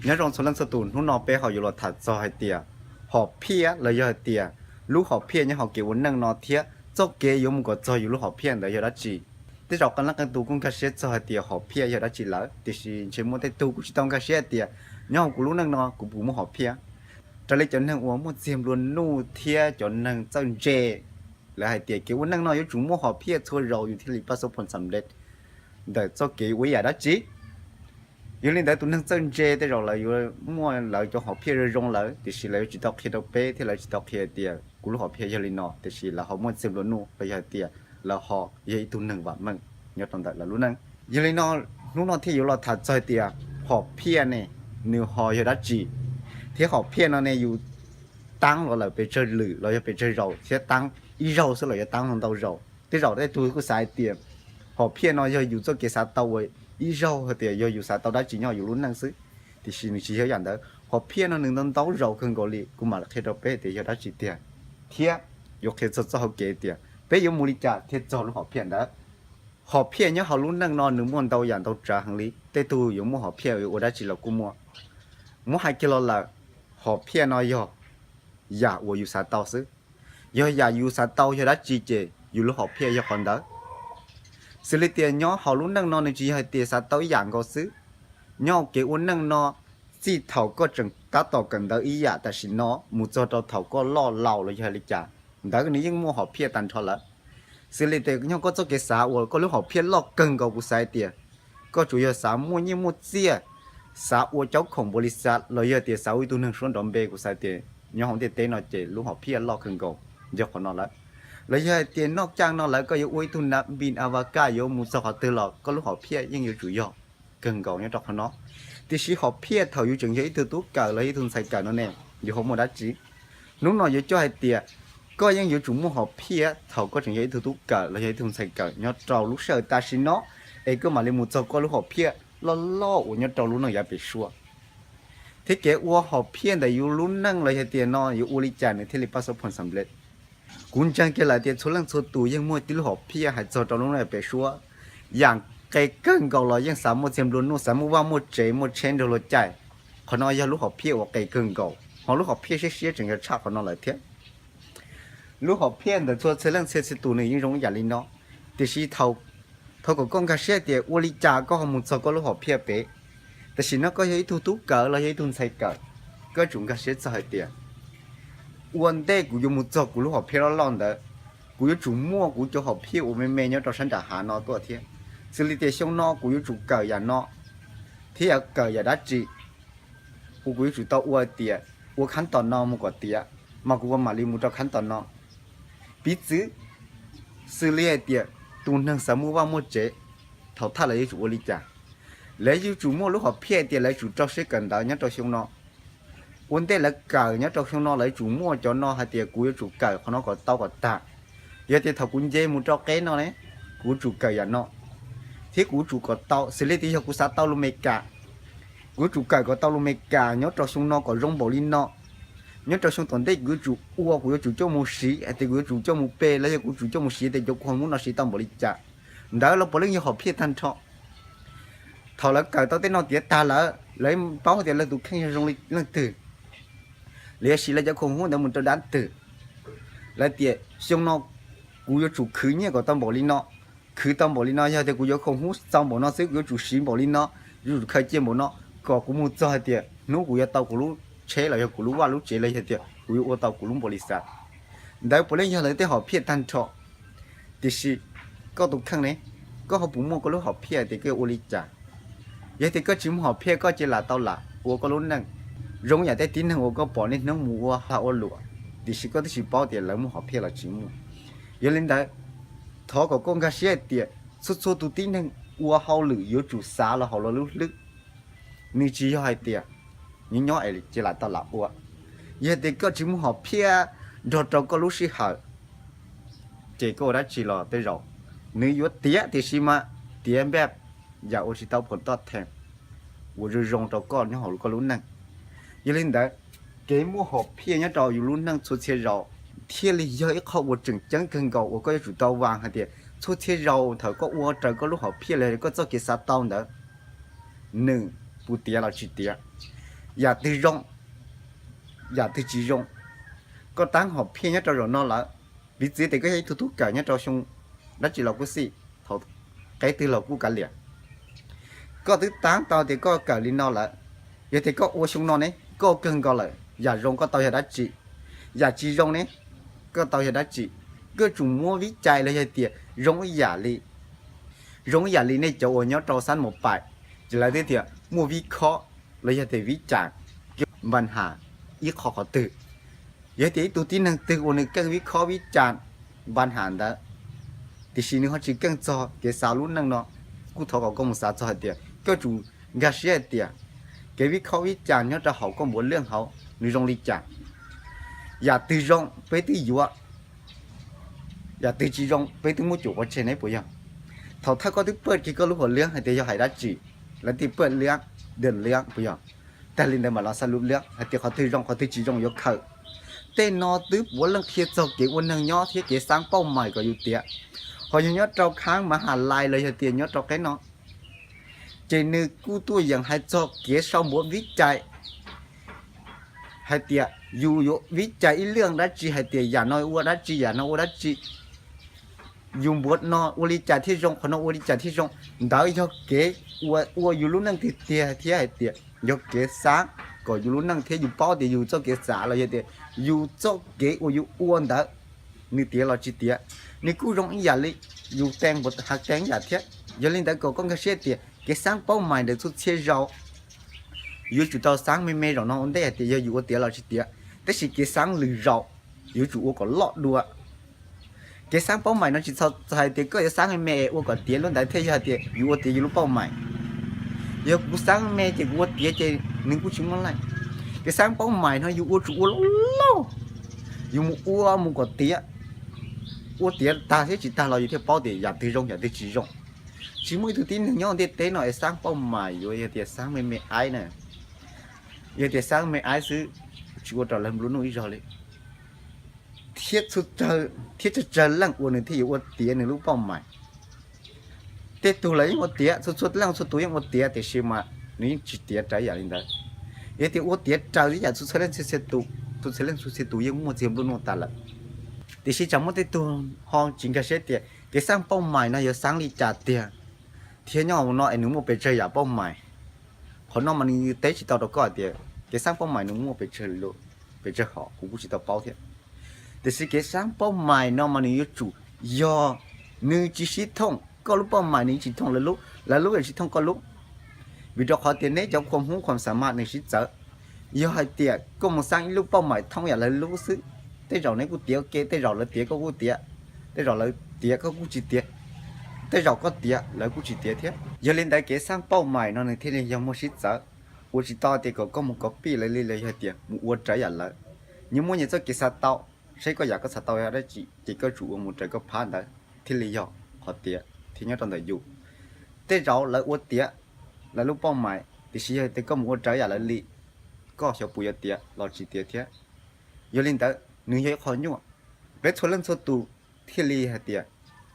Nyob zoo txhua leej txhua tus, hnub no peb ho yuav los tham txog hais tias hom phiaj los yog hais tias lub hom phiaj nyob hauv kev ua neej no thiab txoj kev yuav mus kom txog yus lub hom phiaj ntawd yog dab tsi. Tej zaum qee leej qee tus kuj nkag siab txog hais tias hom phiaj yog dab tsi lawm, tiam sis ntshe muaj tej tug kuj tsis tau nkag siab hais tias nyob hauv kuv lub neej no kuv puas muaj hom phiaj. Raws li cov neeg uas muaj txiag nplua nuj thiab cov neeg txawj ntse, lawv hais tias kev ua neej no yuav tsum muaj hom phiaj txhua zaus yus thiaj li pab xub phoom xam lej ntawm txoj kev ua ib yam dab tsi. Yog li ntawd tus neeg txawj ntse tej zaum lawv yuav muaj lawv cov hom phiaj zoo zoo lawm, tiam sis lawv yuav tsis tau qhia rau peb thiab lawv tsis tau qhia hais tias kuv lub hom phiaj yog li no, tiam sis lawv ho muaj txiag nplua nuj los yog hais tias lawv ho yog ib tug neeg vam meej nyob rau ntawm lawv lub neej. Yog li no, hnub no thiaj yuav los tham txog hais tias hom phiaj ne, nws ho yog dab tsi, thiab hom phiaj no ne yus taab los lawm pes tsawg lwm los yog pes tsawg zaus, thiab taab ib zaug xwb los yog taab ntau zaus. Tej zaum tej tug kuj xav hais tias hom phiaj no yog yus txoj kev xav tau uas ib zaug hais tias yog yus xav tau dab tsi nyob yus lub neej xwb, tiam sis nws tsis yog yam ntawd. Hom phiaj no nws ntau ntau zaus kawg nkaus li, kuv mam li qhia rau peb tias yog dab tsi tiag, thiab yuav qhia txog txoj hauv kev tias peb yuav mus li cas thiaj txog lub hom phiaj ntawd. Hom phiaj nyob hauv lub neej no nws muaj ntau yam ntau tsav heev li, tej tug yuav muaj hom phiaj yuav ua dab tsi los kuj muaj. Muab hais kiag los lawm, hom phiaj no yog yam uas yus xav tau xwb. Yog yam yus xav tau yog dab tsi ces yus lub hom phiaj yog qhov ntawd. Xws li tias nyob hauv lub neej no nws tsis yog hais tias xav tau ib yam nkaus xwb. Nyob hauv kev ua neej no, txij thaum koj tseem tab tom kawm ntawv ib yam tam sim no mus txog rau thaum koj loj laus los yog li cas, ntawd nws yeej muaj hom phiaj tag nrho lawm. Xws li tias nyob koj txoj kev xav uas koj lub hom phiaj loj kawg nkaus, kuv xav hais tias koj tsuas yog xav muaj nyiaj muaj txiaj, xav ua caub khoom npaum li xav los yog tias xav ua ib tug neeg suab nrov npe, kuv xav tias nyob hauv ntiaj teb no ces lub hom phiaj loj kawg nkaus yog qhov no lawm. Los yog hais tias noj caj no lawm koj yuav ua ib tug nav npis avakaj yuav mus txog qhov twg los koj lub hom phiaj yeej yuav tsum yog kawg nkaus nyob rau qhov no. Tiam sis hom phiaj thaum yus tseem yog ib tug tub kawm los yog ib tug ntxhais kawm no ne, yus ho muaj dab tsi? Hnub no yuav coj hais tias koj yeej yuav tsum muaj hom phiaj thaum koj tseem yog ib tug tub kawm los yog ib tug ntxhais kawm nyob rau lub sij hawm tam sim no, es koj mam li mus txog koj lub hom phiaj loj loj uas nyob rau lub neej yav pem suab. Thiab kev ua hom phiaj ntawm yus lub neej los yog tias no yuav ua li cas nws thiaj li pab xub phoom xam lej. Kuv ntseeg kiag lawm tias txhua leej txhua tus yeej muaj tib lub hom phiaj hais txog rau lub neej pem suab. Yam qe kawg nkaus los yeej xav muaj txiag nplua nuj, xav muaj vaj muaj tsev, muaj tsheb nrog luag caij. Qhov no yog lub hom phiaj uas qe kawg nkaus, ho lub hom phiaj siab siab tseem yog tshaj qhov no lawm thiab. Lub hom phiaj ntawm txhua txhia leej txhia txhia tus nws yeej zoo ib yam li no, tiam sis thov kom koj nkag siab hais tias ua li cas koj ho mus txog koj lub hom phiaj pem. Tam sim no koj yog ib tug tub kawm los yog ib tug ntxhais kawm, koj tsum nkag siab txog hais tias ua ntej kuv yuav mus txog kuv lub hom phiaj loj loj ntawd, kuv yuav tsum muaj kuv cov hom phiaj uas me me nyob rau sab nram hav no tuaj thiab. Xws li tias xyoo no kuv yuav tsum kawm yam no thiab yuav kawm yam dab tsi, uas kuv yuav tsum tau ua tias ua khab tom no mus kom tiav, mas kuv ua mam li mus rau khab tom no. Piv txwv, xws li hais tias tus neeg xav muaj vaj muaj tsev, thaum thawj lawv yuav tsum ua li cas? Lawv yuav tsum muaj lub hom phiaj tias lawv tsum rau siab kawm ntawv nyob rau xyoo no. Ua ntej lawv kawm nyob rau xyoo no lawv tsum muaj cov no hais tias kuv yuav tsum kawm qhov no kom tau kom tag. Yog tias thaum kuv nce mus rau qeb no ne, kuv tsum kawm yam no, thiab kuv tsum kom tau. Xws li tias yog kuv xav tau lus Meskas, kuv tsum kawm kom tau lus Meskas nyob rau xyoo no kom zoo npaum li no. Nyob rau xyoo tom ntej kuv yuav tsum ua, kuv yuav tsum coj mus siv hais tias kuv yuav tsum coj mus pe los yog kuv tsum coj mus siv tias cov kua muv no siv tau npaum li cas. Ntawd los puav leej yog hom phiaj tag nrho. Thaum lawv kawm tau tej no tiav tag lawm, lawv paub tias lawv tus kheej yog zoo li leej twg, lawv yuav siv lawv cov khoom hub ntawd mus rau dab twg. Lawv tias xyoo no kuv yuav tsum khwv nyiaj kom tau npaum li no, khwv tau npaum li no, yog tias kuv yuav khoom hub txaus npaum no xwb kuv yuav tsum siv npaum li no, yuav tsum khaws cia npaum no, kom kuv mus txog hais tias hnub kuv yuav tau kuv lub tsheb los yog kuv lub vaj lub tsev los yog tias kuv yuav ua tau kuv lub npaum li xav. Ntawd puav leej yog lawv tej hom phiaj tag nrho. Tiam sis koj tus kheej ne, koj ho puas muaj koj lub hom phiaj tias koj yuav ua li cas? Yog tias koj tsis muaj hom phiaj koj cia lam tau lam ua koj lub neej, zoo yam tej tib neeg uas koj pom niaj hnub mus ua lag ua luam, tiam sis koj twb tsis paub tias lawv muaj hom phiaj los tsis muaj. Yog li ntawd, thov kom koj nkag siab hais tias txhua txhua tus tib neeg ua hauj lwm yuav tsum xav los hauv lawv lub hlwb. Nws tsis yog hais tias nyob nyob es cia lam tau lam ua. Yog tias koj tsis muaj hom phiaj nrog rau koj lub sij hawm, ces koj ua dab tsi los tej zaum nws yuav tiav, tiam sis mas tiav npaj yam ua tsis tau phom toj theem uas zoo zoo rau koj nyob hauv koj lub neej. Yog li ntawd, kev muaj hom phiaj nyob rau yus lub neej txhua txhia zaus thiaj li yog ib qho uas tseem ceeb kawg nkaus uas koj yuav tsum tau vas hais tias txhua txhia zaus thaum koj ua raws koj lub hom phiaj los koj txoj kev xav tau ntawd, nws puas tiav los tsis tiav. Yam twg zoo, yam twg tsis zoo, koj tab hom phiaj nyob rau zaum no lawm, piv txwv tias koj yog ib tug tub kawm nyob rau xyoo dab tsi los kuj xij, thaum qeb twg los kuj kav liam, koj twb tab tau tias koj kawm li no lawm, yog tias koj ua xyoo no ne koj kawg nkaus lawm, yam zoo koj tau yog dab tsi, yam tsis zoo ne koj tau yog dab tsi, koj tsum muab vib cai los yog tias zoo ib yam li zoo ib yam li nej cov uas nyob rau xab mus paim, ces lawv thiaj tias muaj vib khob los yog tias vib cas, npa has ib qho qhov twg. Yog tias ib tug tib neeg twg uas nws keej vib khob vib cas npa has ntawd, tiam sis nws ho tsis keej txog kev xav lub neej no, kuj thov kom koj mus xav txog hais tias koj tsum nkag siab hais tias kev vib khob vib cas nyob rau hauv koj npuav leej hauv nws zoo li cas. Yam twg zoo peb twb yuav, yam twg tsis zoo peb twb muab cuam pov tseg ne puas yog? Thaum thawj koj twb paj kiag koj lub hauv leej hais tias yog hais dab tsi, lawv thiaj paj leej, dej leej puas yog? Tag li ntawd mam los xav lub leej hais tias qhov twg zoo qhov twg tsis zoo yuav khaws. Tej no twb puav leej qhia txog kev ua neeg nyob thiab kev xaab pauj mais kom yus tiav. Ho yog nyob rau khaab mas has lais los yog tias nyob rau qeb no, ces nws kuj tuaj yeem hais txog kev sau npuav vib cai hais tias yus yuav vib cai ib leej dab tsi hais tias yam no ua dab tsi yam no ua dab tsi, yus npuav no ua li cas thiaj zoo qhov no ua li cas thiaj zoo. Ntawd yog kev ua ua yus lub neej tiag tiag thiab hais tias yog kev xav kom yus lub neej thiab yus paub tias yus txoj kev xav los yog tias yus txoj kev uas yus ua ntawd nws tiav los tsis tiav, nws kuj zoo ib yam li yus tee npuav has tee ib yam thiab. Yog li ntawd kom koj nkag siab tias kev xaab pauj mais ntawm txhua txhia zaus yuav tsum tau xaab me me zaum no ua ntej hais tias yog yus ua tiav los tsis tiav, tab sis kev xaab lwm zaus yuav tsum ua kom loj dua. Kev xaab pauj mais no tsis txhais tias koj yuav xaab me me es ua kom tiav lub ntawd thiaj yog hais tias yus ua tiav yus lub pauj mais. Yog kuv xaab me ces kuv ua tiav ces nws kuj tsis muaj leej. Kev xaab pauj mais no yus ua tsum ua loj loj, yus mus ua mus kom tiav, ua tiav tag thiab tsis tag los yus thiaj paub tias yam twg zoo yam twg tsis zoo. Tsis muaj ib tug tib neeg nyob ntiaj teb no es xaab pauj mais yuav yog tias xaab me me aib na, yog tias xaab me aib xwb, tsis ua rau lawv nplua nuj ib zaug li. Thiab tsawg tsawg leej uas nws thiaj yuav ua tiav nws lub pauj mais. Tej tug lawv yeej ua tiav, txhua txhua leej txhua tus yeej ua tiav tiam sis mas nws yeej tsis tiav raws yam li ntawd. Yog tias ua tiav raws li yam txhua txhua leej txhua txhia tus, txhua txhua leej txhua txhia tus yeej muaj txiag nplua nuj tas lawm. Tiam sis tsam muaj tej tug ho tsis nkag siab tias kev xaab pauj mais no yuav xaab li cas tiag, thiab nyob hauv no es nws muaj pes tsawg yam pauj mais. Qhov no mas nws teb tsis tau rau koj hais tias kev xaab pauj mais nws muaj pes tsawg, pes tsawg hom kuv kuj tsis tau paub thiab. Tiam sis kev xaab pauj mais no mas nws yuav tsum yog nws tsis sib thooj koj lub pauj mais, nws tsis thooj lawv lub, lawv lub tsis thooj koj lub. Vim rau qhov tias neb cov khuam hmoob khuam xa mas nws sib txawv. Yog hais tias koj mus xaab ib lub pauj mais thooj yam lawv lub xwb, tej zaum neb kuj tiav ua ke, tej zaum lawv tiav koj kuj tiav, tej zaum lawv tiav koj kuj tsis tiav, tej zaum koj tiav lawv kuj tsis tiav thiab. Yog li ntawd kev xaab pauj mais no nws thiaj li yog muaj sib txawv, ua tsis tau tias kom koj mus kov pij lawv li los yog tias mus ua raws yam lawv. Nyias muaj nyias txoj kev xav tau, saib koj yam koj xav tau yog dab tsi ces koj tsum ua mus raws koj phab ntawd thiaj li yog qhov tiav thiab nyob rau ntawm yus. Tej zaum lawv ua tiav lawv lub pauj mais, tiam sis yog tias koj mus ua raws yam lawv li, koj xyov puas yuav tiav los tsis tiav thiab. Yog li ntawd nws yog ib qho nyuaj. Peb txhua leej txhua tus thiaj li hais tias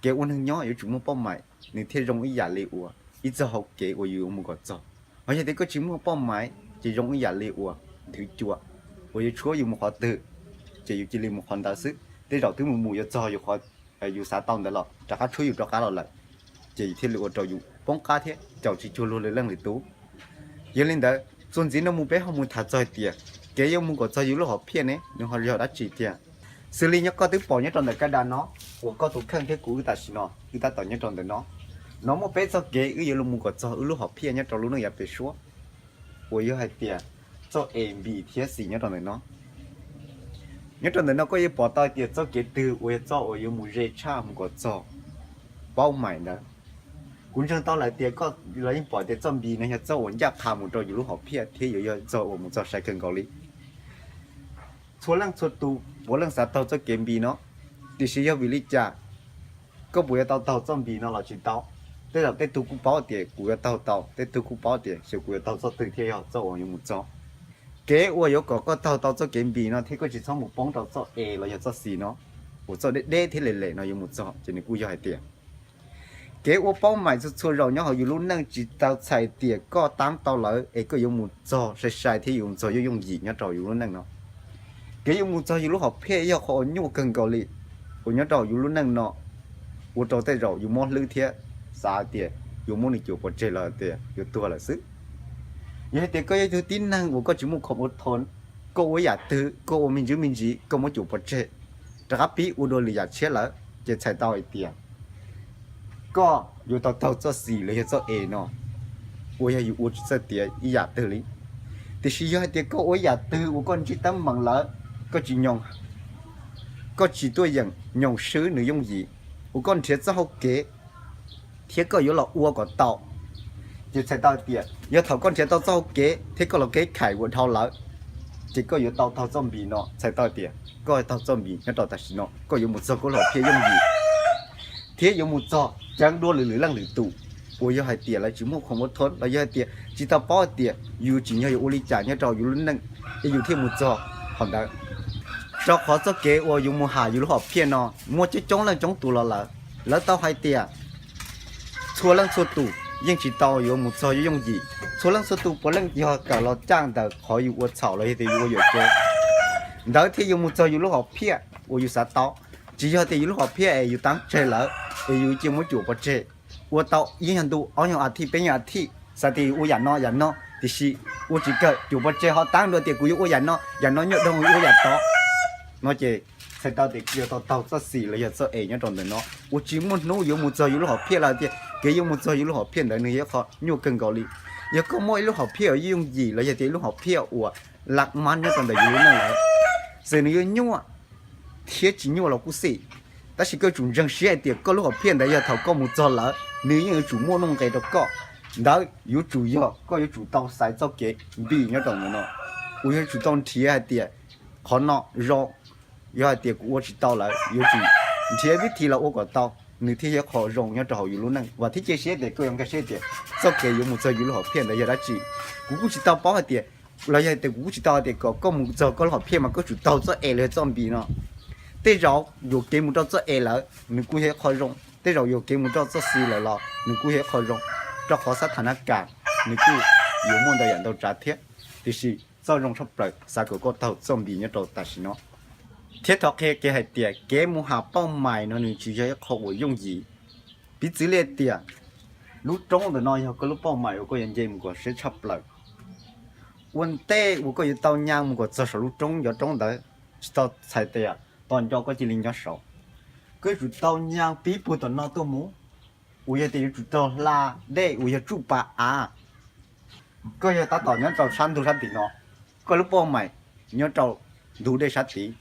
kev ua neeg nyob yuav tsum muaj pauj mais, nws thiaj zoo ib yam li uas ib txoj hau kev uas yus yuav mus kom txog. Ho yog tias koj tsis muaj pauj mais ces zoo ib yam li uas nthwv cua uas yuav tshuab yus mus qhov twg ces yus cia li mus qhov ntawd xwb. Tej zaum twb mus mus yuav txog yus qhov yus xav tau ntawd los rov qab tshuab yus rov qab los lawm, ces thiaj li ua rau yus poob qab thiab caum tsis cuag luag lwm leej lwm tus. Yog li ntawd txuas ntxiv no mus peb ho mus tham txog hais tias kev yuav mus kom txog yus lub hom phiaj ne nws ho yog dab tsi tiag. Xws li nyob koj twb pom nyob rau ntawm kaj da no, uas koj tus kheej thiab kuv wb tam sim no wb tab tom nyob rau ntawm no, no muaj peb txoj kev wb yuav los mus kom txog wb lub hom phiaj nyob rau lub neej yav pem suab, uas yog hais tias txoj A, B thiab C nyob rau ntawm no. Nyob rau ntawm no koj yuav pom tau hais tias txoj kev twg uas yog txoj uas yuav mus ze tshaj mus kom txog pauj mais ntawd. Kuv ntseeg tau lawm tias koj los yeej pom tias txoj B no yog txoj uas ncaj qha mus rau yus lub hom phiaj thiab yuav yog txoj uas mus txog sai kawg nkaus li. Txhua leej txhua tus puav leej xav taug txoj kev B no, tiam sis yog vim li cas koj puas yuav tau taug txoj B no los tsis tau? Tej zaum tej tug kuj paub tias kuv yuav taug tau, tej tug kuj paub tias xyov kuv yuav taug txoj twg thiaj yog txoj uas yuav mus txog. Kev uas yuav kom koj taug tau txoj kev B no thiab koj tsis txhob mus poob rau txoj A los yog txoj C no, uas txoj deb deb thiab lem lem no yuav mus txog ces nws kuj yog hais tias Kev ua paub mais txhua txhua zaus nyob hauv yus lub neej tsis tau txhais tias koj taab tau lawm es koj yuav mus txog sai sai thiab yuav mus txog yooj yooj yim nyob rau yus lub neej no. Kev yuav mus txog yus lub hom phiaj yog qhov uas nyuaj kawg nkaus li uas nyob rau yus lub neej no, ua rau tej zaum yus mob hlwb thiab xav hais tias yuav muab nws cuam pov tseg los tias yuav tuag lawm xwb. Yog hais tias koj yog ib tug tib neeg uas koj tsis muaj khoom ua thoo, koj ua yam twg koj ua me ntsis me ntsis koj muab cuam pov tseg, rov qab pib ua dua lwm yam tshiab lawm, ces txhais tau hais tias koj yuav tau taug txoj xis los yog txoj es no uas yog yus ua tsis txawj tiav ib yam twg li. Tiam sis yog hais tias koj ua ib yam twg uas koj ntsib teeb meem lawm, koj tsis, koj tsis tuaj yeem nyoos swb nws yooj yim, uas koj nrhiav txoj hau kev thiab koj yuav los ua kom tau, ces txhais tau hais tias yog thaum koj nrhiav tau txoj hau kev thiab koj los kev khais ua dhau lawm, ces koj yuav tau taug txoj npis no, txhais tau hais tias koj taug txoj npis nyob rau tam sim no koj yuav mus txog koj lub hom phiaj yooj yim thiab yuav mus txog ceev dua lwm lwm leej lwm tus uas yog hais tias lawv tsis muaj khoom ua thoo los yog hais tias tsis tau paub hais tias yus tsim nyog yuav ua li cas nyob rau yus lub neej es yus thiaj mus txog qhov ntawd. Rau qhov txoj kev uas yuav mus hais yus lub hom phiaj no muaj coob coob leej coob tus los lawm, lawv tau hais tias txhua leej txhua tus yeej tsis tau yuav mus txog yooj yooj yim, txhua leej txhua tus puav leej yog kawm los caj ntawm qhov yus ua txhaum los yog tias yus ua yuam kev ntawd thiaj yuav mus txog yus lub hom phiaj uas yus xav tau. Tsis yog tias yus lub hom phiaj es yus taab tseg lawm es yus cia muab cuam pov tseg, ua tau ib nyuag ntu ob nyuag as thiv peb nyuag as thiv xav tias yus ua yam no yam no, tiam sis ua tsis kawg, cuam pov tseg ho taab dua tias kuv yuav ua yam no yam no, nyuaj dhau ua yam tod no ces txhais tau tias koj yuav tau taug txoj xis los yog txoj es nyob rau ntawm no uas tsis muaj hnub yuav mus txog yus lub hom phiaj lawm tias kev yuav mus txog yus lub hom phiaj ntawd nws yog ib qho nyuaj kawg nkaus li. Yog koj muaj ib lub hom phiaj uas yooj yooj yim los yog tias ib lub hom phiaj uas lam mab nyob rau ntawm yus lub neej lawm, txawm nws yuav nyuaj thiab tsis nyuaj los kuj xij, tab sis koj yuav tsum ntseeg siab hais tias koj lub hom phiaj ntawd yog thaum koj mus txog lawm nws yeej yuav tsum muaj nuj nqes rau koj. Ntawd yuav tsum yog koj yuav tsum tau xaiv txoj kev npis nyob rau ntawm no uas yuav tsum tau nrhiav hais tias qhov no zoo, yog hais tias kuv ua tsis tau lawm yuav tsum nrhiav vib thi los ua kom tau, nws thiaj yog qhov zoo nyob rau hauv yus lub neej. Vam thiab cia siab tias koj yuav nkag siab tias txoj kev yuav mus txog yus lub hom phiaj ntawd yog dab tsi. Kuv kuj tsis tau paub hais tias, los yog tias kuv kuj tsis tau hais tias kom koj mus txog koj lub hom phiaj mas koj tsum taug txoj es los yog txoj npis no. Tej zaum yuam kev mus rau txoj es lawm nws kuj yog ib qho zoo, tej zaum yuam kev mus rau txoj xis lawm los nws kuj yog ib qho zoo, rau qhov xab tha na kas nws kuj yuav muaj ntau yam ntau tsav thiab. Tiam sis txoj zoo tshaj plaws xav kom koj taug txoj npis nyob rau tam sim no. Thiab thov qhia kev hais tias kev mus hais pauj mais no nws tsis yog ib qho uas yooj yim. Piv txwv li tias lub roob ntawm no yog koj lub pauj mais uas koj yuav nce mus kom siab tshaj plaws. Ua ntej uas koj yuav tau nyas mus kom txog saum lub roob ncov roob ntawd, tsis tau txhais tias tos nco koj cia li nyob saud. Koj yuav tsum tau nyas pib puag tom no tuaj mus, uas yog tias yuav tsum tau hla dej uas yog tsuj pa av. Koj yog tab tom nyob rau sab ntug sab tim no, koj lub pauj mais nyob rau ntug dej sab tid.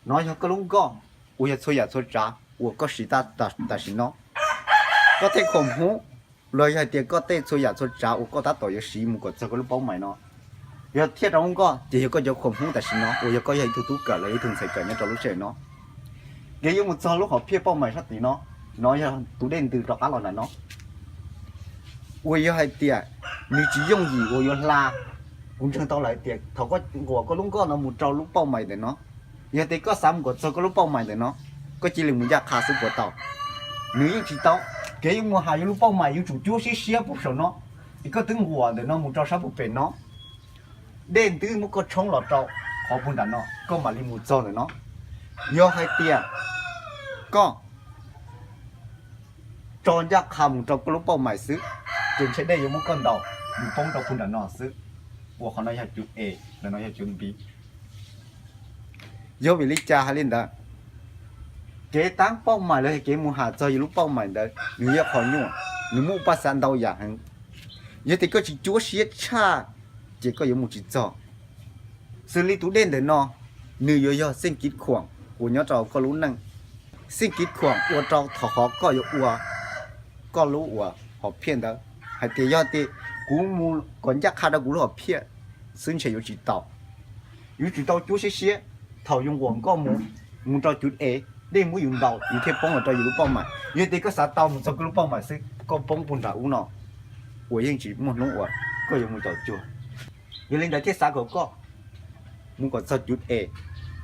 No yog koj lub nkoj uas yog txhua yam txhua tsav uas koj siv tam sim no. Koj tej khuam hmub los yog hais tias koj tej txhua yam txhua tsav uas koj tab tom yuav siv mus kom txog koj lub pauj mais no, yog thiaj rau lub nkoj ces yog koj cov khuam hmub tam sim no uas yog koj yog ib tug tub kawm los ib tug ntxhais kawm nyob rau lub sij hawm no. Kev yuav mus txog lub hom phiaj pauj mais sab tid no, no yog tus dej ntws rov qab los nram no, uas yog hais tias nws tsis yooj yim uas yuav hla. Kuv ntseeg tau lawm tias thaum koj nquam koj lub nkoj no mus rau lub pauj mais ntawm no, yog tias koj xav mus kom txog koj lub pauj mais ntawm no, koj cia li mus ncaj qha xwb puas tau? Nws yeej tsis tau. Kev yuav mus hais yus lub pauj mais yuav tsum cuab siab siab puag saum no, es koj twb nquam ntawm no mus rau sab puag pem no, dej ntws muab koj tshoob los rau qhov puag nram no koj mam li mus txog ntawm no. Yog hais tias koj tso ncaj qha mus rau koj lub pauj mais xwb, ces ntshe dej yuav muab koj ntaus mus poob rau puag nram no xwb, uas qhov no yog cuv es, nram no yog cuv npis. Yog vim li cas hais li ntawd? Kev taab pauj mais los yog kev mus hais txog yus lub pauj mais ntawd nws yog qhov nyuaj, nws muaj paj xav ntau yam heev. Yog tias koj tsis cuab siab tshaj, ces koj yuav mus tsis txog. Xws li tus dej ntawm no, nws yuav yog xeej kiv khuam uas nyob rau koj lub neej. Xeej kiv khuam ua rau thaum qhov koj yuav ua koj lub uas hom phiaj ntawd, hais tias yog tias kuv mus kom ncaj qha rau kuv lub hom phiaj xwb ntshe yuav tsis tau. Yuav tsum tau cuab siab siab, thaum yus nquam nkoj mus, mus rau cuv es, dej muab yus ntaus yus thiaj poob los rau yus lub pauj mais. Yog tias koj xav tau mus txog koj lub pauj mais xwb koj poob puag nram ub no, uas yeej tsis muaj hnub uas koj yuav mus tau cuag. Yog li ntawd thiaj xav kom koj mus kom txog cuv es,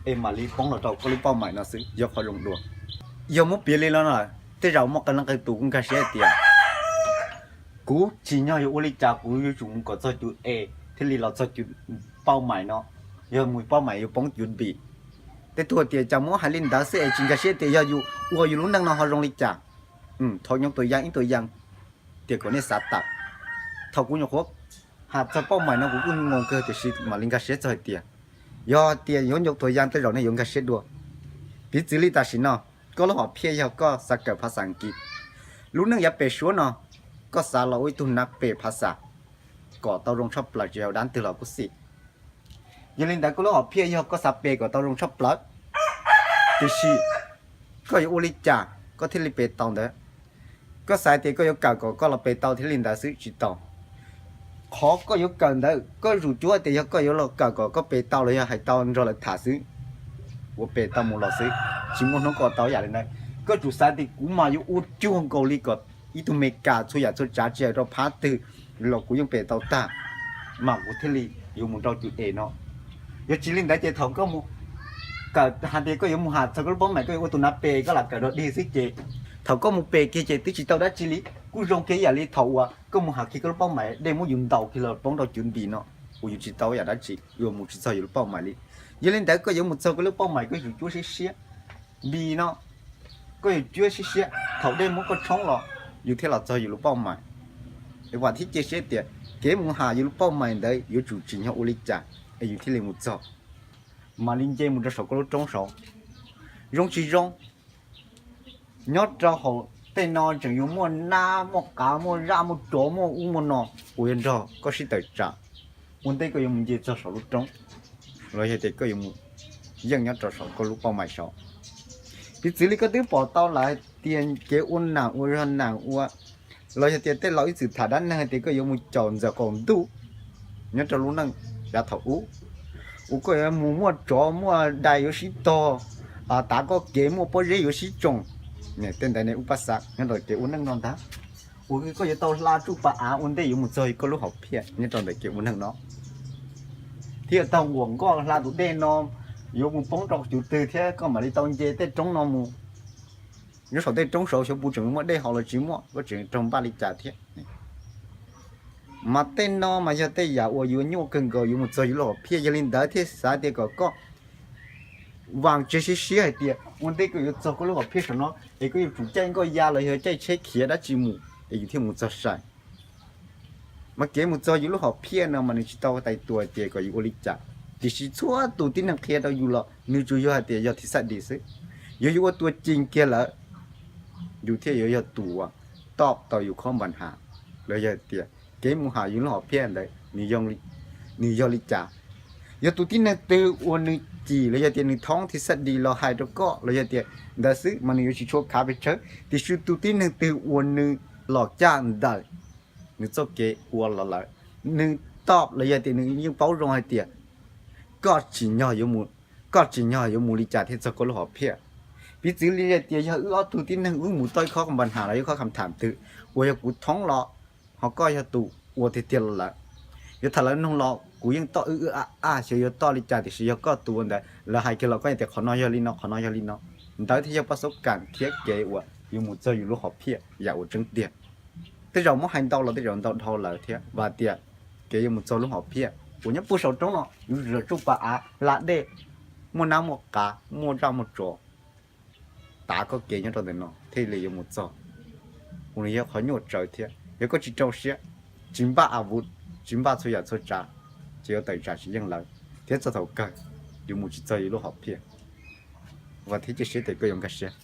es mam li poob los rau koj lub pauj mais no xwb yog qhov zoo dua. Yog muab piav li no na, Tej zaum muaj qee leej qee tus kuj nkag siab hais tias kuv tsim nyog yuav ua li cas kuv yuav tsum mus kom txog cum es thiaj li los txog cum pauj mais no, yog mus pauj mais yuav poob cum npis. Tej tug tias cas muab hais li ntawd xwb es tsis nkag siab tias yog yus ua yus lub neej no ho zoo li cas. Thov nyob tua yaj ib tua yaj tias kom nej xav tawm. Thaum kuv nyuam qhuav has txog pauj mais no kuv kuj nyuaj kawg tiam sis mam li nkag siab txog hais tias yog tias yuav nyob tua yaj tej zaum nej yuav nkag siab dua. Piv txwv li tam sim no, koj lub hom phiaj yog koj xav kawm phas xas Askiv. Lub neej yav pem suab no, koj xav los ua ib tug nav pem phas xas kom tau zoo tshaj plaws tsis hais dab twg los kuj xij. Yog li ntawd koj lub hom phiaj yog koj xav pem kom tau zoo tshaj plaws, tiam sis koj yuav ua li cas koj thiaj li pem tau ntawd. Koj xav tias koj yuav kawm kom koj los pem tau thiaj li ntawd xwb tsis tau. Qhov koj yuav kawm ntawd koj zuj zus tias yog koj yuav los kawm kom koj pem tau los yog hais tau nrog lawv tham xwb, ua pem tau mus los xwb, tsis muaj hnub koj tau yam li ntawd. Koj tsum xav tias kuv mas yuav ua cuag nkaus li kom ib tug Meskas txhua yam txhua tsav tsis hais rau phab twg los kuv yeej pem tau tag, mas kuv thiaj li yuav mus rau cum es no. Yog tsis li ntawd ces thaum koj mus kawm hais tias koj yuav mus has txog koj lub pauj mais koj yuav ua tus nav pem koj lam kawm dog dig xwb ces thaum koj mus pem kiag ces twb tsis tau dab tsi li. Kuj zoo kiag yam li thaum uas koj mus has kiag koj lub pauj mais dej muab yus ntaus kiag los poob rau cum npis no, uas yus tsis tau yam dab tsi, yuav mus tsis txog yus lub pauj mais li. Yog li ntawd koj yuav mus txog koj lub pauj mais koj yuav cuab siab siab, npis no koj yuav cuab siab siab thaum dej muab koj tshoob los yus thiaj los txog yus lub pauj mais. Es vam thiab cia siab tias kev mus has yus lub pauj mais ntawd yuav tsum tsim nyog ua li cas es yus thiaj li mus txog, mam li nce mus rau saum koj lub roob saud. Zoo tsis zoo, nyob rau hauv tej no tseem yuav muaj nab muaj qav muaj zaj muaj tsov muaj ub muaj no uas yuav nrog koj sib tawm tsam ua ntej koj yuav mus nce txog saum lub roob, los yog tias koj yuav mus yeej nyob rau saum koj lub pauj mais saud. Piv txwv li koj twb pom tau lawm hais tias kev ua nam ua zog nam ua, los yog tias tej laus ib txwm tham dab neeg hais tias koj yuav mus caum ntxawm qaum ntuj nyob rau lub neej yav thaum ub, uas koj yuav mus muaj tsov muaj dais yuav sib tog, tav koj kev muaj pob zeb yuav sib tsoom. Tej ntawd ne ub pab xav nyob rau kev ua neej no ntag, uas koj yuav tau hla tsuj pa av ua ntej yuav mus txog koj lub hom phiaj nyob rau ntawm kev ua neeg no, thiaj tau nquam nkoj hla tus dej no yuav mus poob rau cum twg thiab koj mam li tau nce tej roob no mus. Nyob saum tej roob saud xyov puas tseem muaj dej haus los tsis muaj, koj tseem raug npaj li cas thiab. Mas tej no mas yog tej yam uas yuav nyuaj kawg nkaus yuav mus txog yus lub hom phiaj. Yog li ntawd thiaj xav tias kom koj vam tsev siab siab hais tias ua ntej koj yuav txog koj lub hom phiaj saum no es koj yuav tsum caij nkoj ya los yog caij tsheb khiav dab tsi mus es yus thiaj mus txog sai. Mas kev mus txog yus lub hom phiaj no mas nws tsis tau tais tua tias kom yus ua li cas, tiam sis txhua tus tib neeg qhia rau yus los nws tsuas yog hais tias yog thib xab dis xwb. Yog yus ua tua cig kiag lawm, yus thiaj yuav yog tus uas top tau yus khob npas has, los yog tias kev mus has yus lub hom phiaj ntawd nws yog li cas. Yog tus tib neeg twg uas nws cim los yog tias nws thoob thib xab dis los hais rau koj los yog tias ntawd xwb mas nws yuav tsis tshua khav pes tsawg, tiam sis tus tib neeg twg uas nws los caj ntawm nws txoj kev ua los lawm, nws top los yog tias nws yeej paub zoo hais tias koj tsim nyog yuav mus, koj tsim nyog yuav mus li cas thiaj txog koj lub hom phiaj. Piv txwv li hais tias yog wb ob tug tib neeg wb mus tau ib khob npas has los ib khob kham tham twg uas yog kuv thoob los ho koj yog tus ua tiag tiag los lawm, yuav tham lawv noog los kuv yeej toj wb wb a a xyov yuav toj li cas, tiam sis yog koj tus ua ntawd lawv hais kiag los koj tias qhov no yog li no qhov no yog li no. Ntawd thiaj yog paj xub kam thiab kev uas yuav mus txog yus lub hom phiaj yam uas tseeb tiag. Tej zaum muab hais ntau los tej zaum ntau dhau lawm thiab vam tias kev yuav mus txog lub hom phiaj uas nyob puag saum roob no yus zam tsuj pa av hla dej, muaj nab muaj qav muaj zaj muaj tsov tav koj kev nyob rau ntawm no thiaj li yuav mus txog. Uas nws yog qhov nyuaj tsawv thiab yog koj tsis rau siab, tsis npaj a vuv, tsis npaj txhua yam txhua tsav, ces yuav tawm tsam tsis yeej lawv thiab txog thaum kawg yuav mus tsis txog yus lub hom phiaj. Vam thiab cia siab tias koj yuav nkag siab.